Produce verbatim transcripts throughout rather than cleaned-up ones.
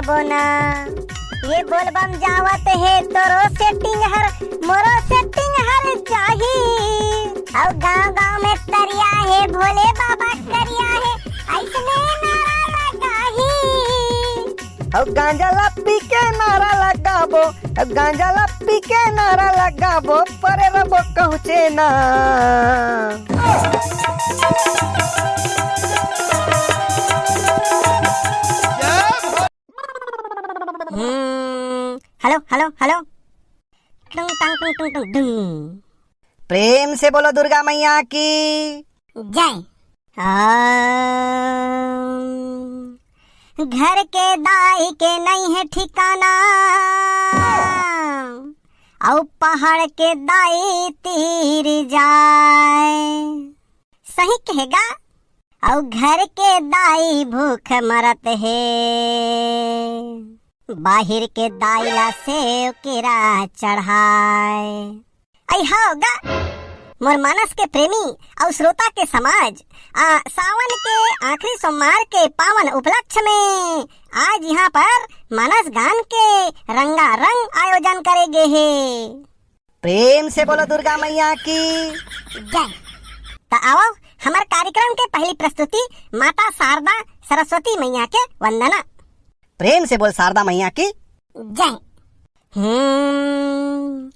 बोना। ये बोलबम जावत हे तोरो सेटिंग हर, मोरो सेटिंग हर जाही। अउ गांव गांव में तरिया हे, भोले बाबा करिया हे, अइसने नारा लगाही। अउ गांजा ला पी के नारा लगाबो, अउ गांजा ला पी के नारा लगाबो, परे रबो कहूचे ना। हम्म, हेलो, हेलो, हेलो। टुंग टांग टुंग टुंग टुंग डुंग। प्रेम से बोलो दुर्गा मैया की। जय। हाँ। घर के दाई के नइ हे ठिकाना, अउ पहाड़ के दाई तीर जाय। सही कहे गा। अउ घर के दाई भूख मरत हे, बाहिर के दाई ला सेव केरा चढ़ाय। अइ हव गा, मोर मानस के प्रेमी अउ श्रोता के समाज, आ, सावन के आखिरी सोमवार के पावन उपलक्ष्य में आज इहाँ पर मानस गान के रंगारंग आयोजन करे गे हे। प्रेम से बोलो दुर्गा मैया की। जय। त आवव, हमर कार्यक्रम के पहली प्रस्तुति माता शारदा सरस्वती मैया के वंदना। प्रेम से बोल शारदा मैया की। जय। हम्म,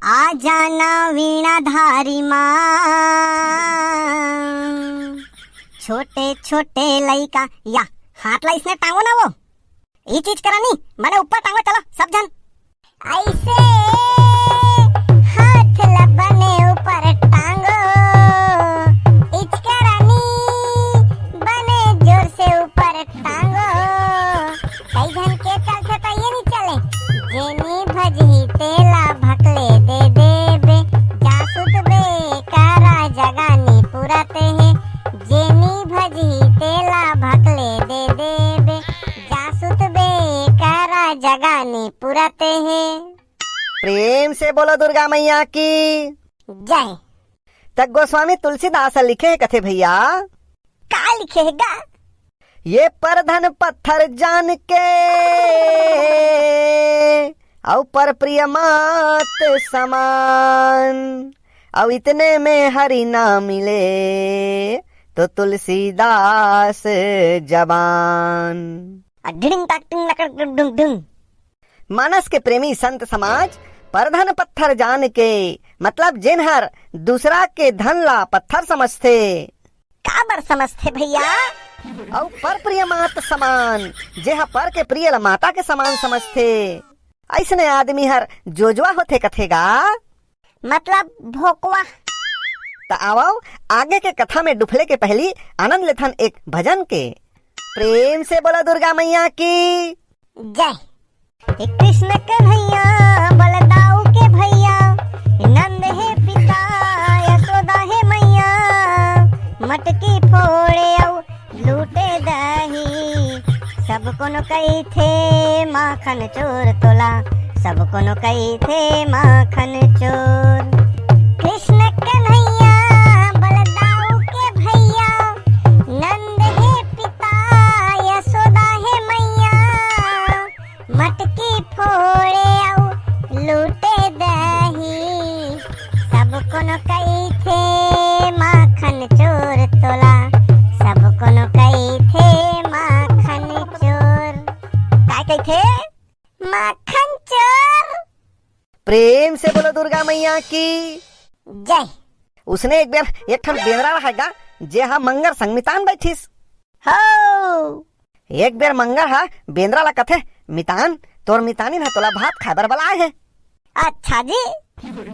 आ जाना वीणाधारी माँ, छोटे छोटे लइका, या हाथ ला इसने टांगो ना वो, ई चीज करा नी, बने ऊपर टांगो, चलो सब झन। अइसे हाथ ला बने ऊपर टांगो, इचकरा नी, बने जोर से ऊपर टांगो। कई झन के चलथे त ये नी चले। जेनी भजही तेला भकले दे देबे, जा सुतबे करा जगानी पुरत हे। जेनी भजही तेला भकले दे देबे, जा सुतबे करा जगानी पुरत हे। प्रेम से बोलो दुर्गा मैया की। जय। त गोस्वामी तुलसीदास ह लिखे हे कथे भैया। का लिखे हे गा? ये परधन पत्थर जान के, अउ पर प्रिय मात समान, अउ इतने में हरि ना मिले, तो तुलसीदास जबान। आ ढिडिंग टाक टिंग लकड़ डुंग डुंग डुंग। मानस के प्रेमी संत समाज, परधन पत्थर जान के, मतलब जेन हर दूसरा के धन ला पत्थर समझथे। काबर समझथे भैया? अउ पर प्रिय मात समान, जेहा पर के प्रिय ला माता के समान समझथे, अइसने आदमी हर जोजवा होथे कथे गा। मतलब भोकवा। त आवव, आगे के कथा में डुफले के पहली आनंद लेथन एक भजन के। प्रेम से बोला दुर्गा मैया की। जय। हे कृष्ण कन्हैया बलदाऊ के भैया, नंद हे पिता यशोदा हे मैया, मटकी फोड़े अउ लूटे दही। सब कोनो कहिथे माखन चोर तोला, सब कोनो कहिथे माखन चोर। कृष्ण कन्हैया बलदाऊ के भैया, नंद हे पिता यशोदा हे मैया, मटकी फोड़े अउ लूटे दही। सब कोनो कहिथे माखन चोर तोला, सब कोनो कहिथे माखन चोर। काय कहिथे? माखन चोर। प्रेम से बोलो दुर्गा मैया की। जय। उसने एक बेर एक ठन बेंदरा रहय गा, जे हा मंगर संग मितान बैठिस। हो। एक बेर मंगर हा बेंदरा ला कथे, "मितान, तोर मितानिन हा तोला भात खाए बर बलाए हे।" अच्छा जी।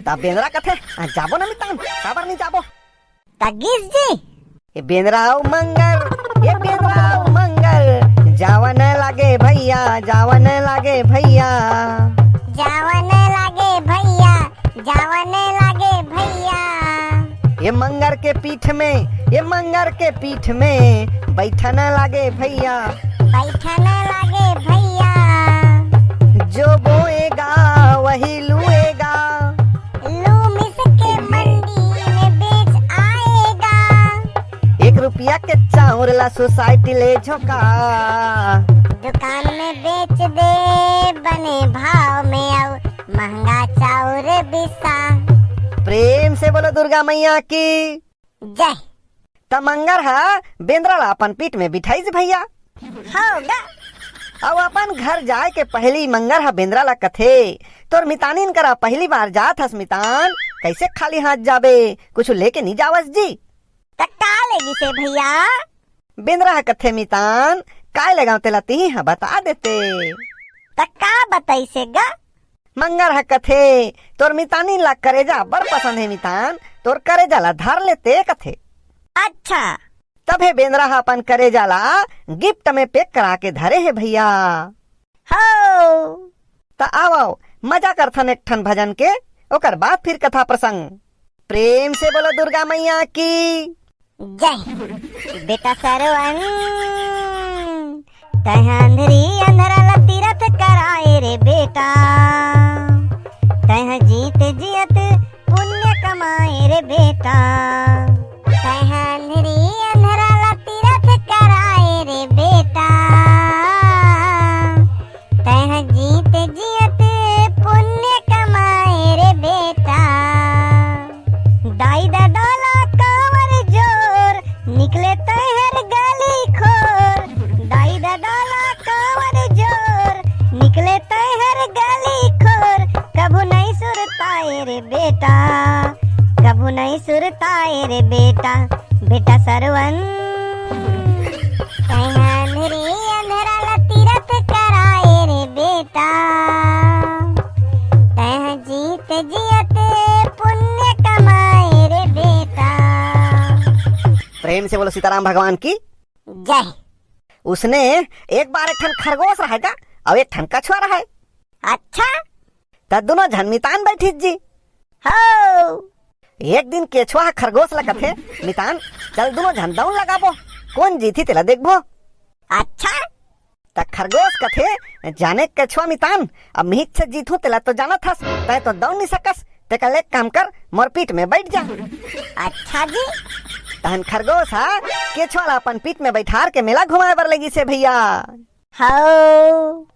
तब बेंदरा कथे, "आ, जाबो ना मितान, काबर नहीं जाबो?" त गिस जी। ए बेंदरा अउ मंगर, ए बेंदरा अउ मंगर, जावन लागे भैया, जावन लागे भैया। जावन लागे भैया, जावन लागे भैया। ए मंगर के पीठ में, ए मंगर के पीठ में, बैठन लागे भैया। बैठन लागे भैया। जो बोएगा वही लुएगा। लू मिस के मंडी में बेच आएगा। एक रुपया के चाउर ला सोसाइटी ले झोंका। दुकान में बेच दे बने भाव में, अउ महंगा चाउर बिसा। प्रेम से बोलो दुर्गा मैया की जय। त मंगर ह बेंदरा ला अपन पीठ में बिठाइस भैया। हो गा। अउ अपन घर जाए के पहिली मंगर ह बेंदरा ला कथे, "तोर मितानिन करा पहिली बार जात हस मितान, कइसे खाली हाथ जाबे? कुछु लेके नी जावस जी?" त का लेगिस हे भैया? बेंदरा ह कथे, "मितान, काय लेगांव तेला तिही ह बता देते।" त का बताइस हे गा? मंगर ह कथे, "तोर मितानिन ला करेजा बड़ पसंद हे मितान, तोर करेजा ला धर लेते," कथे। अच्छा। तभे बेंदरा ह अपन करेजा ला गिफ्ट में पैक करा के धरे हे भैया। हो। त आवव, मजा करथन एक ठन भजन के, ओकर बाद फिर कथा प्रसंग। प्रेम से बोलो दुर्गा मैया की जय। बेटा सरवन, तैं अंधरी अंधरा ला तीरथ कराए रे बेटा, तैं जीत जियत पुण्य कमाए रे बेटा, तैं अंधरी अंधरा ला तीरथ कराए रे बेटा, तैं जीत जियत पुण्य कमाए रे बेटा। दाई ददा ला कांवर जोर, निकले तैं हर गली खोर। दाई ददा ला कांवर जोर, निकले तैं हर गली खोर। कभू नहीं सुरताए रे बेटा, कभू नहीं सुरताए रे बेटा, बेटा सरवन। तैं अंधरी अंधरा ला तीरथ कराए रे बेटा, तैं जीत जियत पुण्य कमाए रे बेटा। प्रेम से बोलो सीताराम भगवान की जय। उसने एक बार एक ठन खरगोश रहे गा, अउ एक ठन कछुआ रहे। अच्छा। त दुनों झन मितान बैठिस जी। हो। एक दिन केछुआ ह खरगोश ल कथे, "मितान, चल दुनों झन दौड़ लगाबो, कोन जीतही तेला देखबो।" अच्छा। त खरगोश कथे, "जाने केछुआ मितान, अब मिहिच से जीतहूं तेला तो जानत हस, तैं तो दौड़ नी सकस, तेकर ले एक काम कर, मोर पीठ में बैठ जा।" अच्छा जी। तहन खरगोश ह केछुआ ल अपन पीठ में बैठार के मेला घुमाए बर लगिस हे भैया। हो।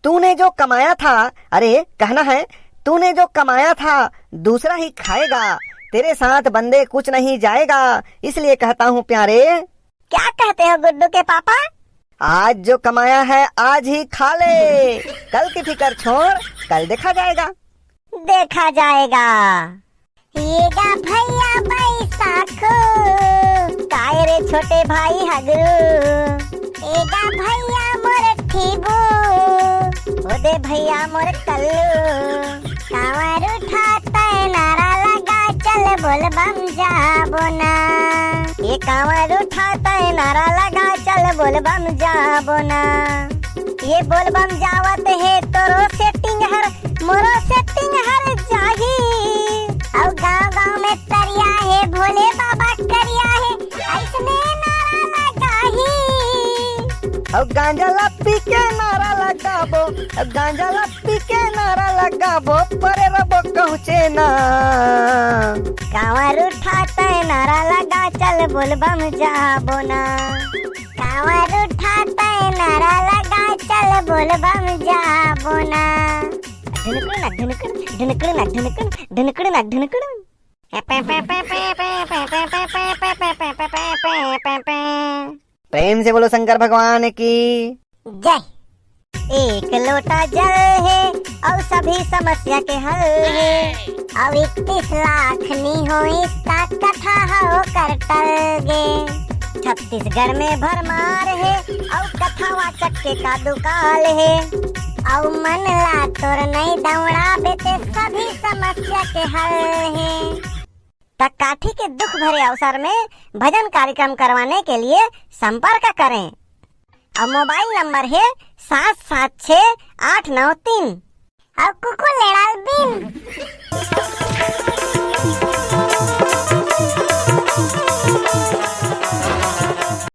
तूने जो कमाया था, अरे कहना है, तूने जो कमाया था दूसरा ही खाएगा, तेरे साथ बंदे कुछ नहीं जाएगा, इसलिए कहता हूँ प्यारे। क्या कहते हो गुड्डू के पापा? आज जो कमाया है आज ही खा ले, कल की फिकर छोड़, कल देखा जाएगा। देखा जाएगा। ए गा भैया बैसाखू, काय रे छोटे भाई हगरू। ए गा भैया मोर ठीबू, ओ दे भैया मोर कल्लू। कांवर उठा तैं नारा लगा, चल बोल बम जाबो ना। ए कांवर उठा तैं नारा लगा, चल बोल बम जाबो ना। ए बोल बम जावत हे तोरो सेटिंग हर, मोरो सेटिंग हर जाही। अउ गांव गांव में तरिया हे, भोले बाबा करिया हे, अइसने नारा लगाही। अउ गांजा ला पी के नारा लगाबो, अउ गांजा ला पी के नारा लगाबो, परे रबो कहूचे ना। कांवर उठा तैं नारा लगा, चल बोल बम जाबो ना। कांवर उठा तैं नारा लगा, चल बोल बम जाबो ना। ढुनकुड़ना ढुनकुड़, ढुनकुड़ना ढुनकुड़, ढुनकुड़ना ढुनकुड़। प्रेम से बोलो शंकर भगवान की जय। एक लोटा जल हे अउ सभी समस्या के हल हे, अउ इकतीस लाख नी होइस त कथा ह ओकर टल गे। छत्तीसगढ़ में भरमार हे अउ कथावाचक के का दुकाल हे, अउ मन ला तोर नइ दौड़ाबे ते सभी समस्या के हल हे। त काठी के दुख भरे अवसर में भजन कार्यक्रम करवाने के लिए संपर्क करें। अउ मोबाइल नंबर हे सात सात छः आठ नौ तीन। अउ कुकुर लेड़ाल बिन।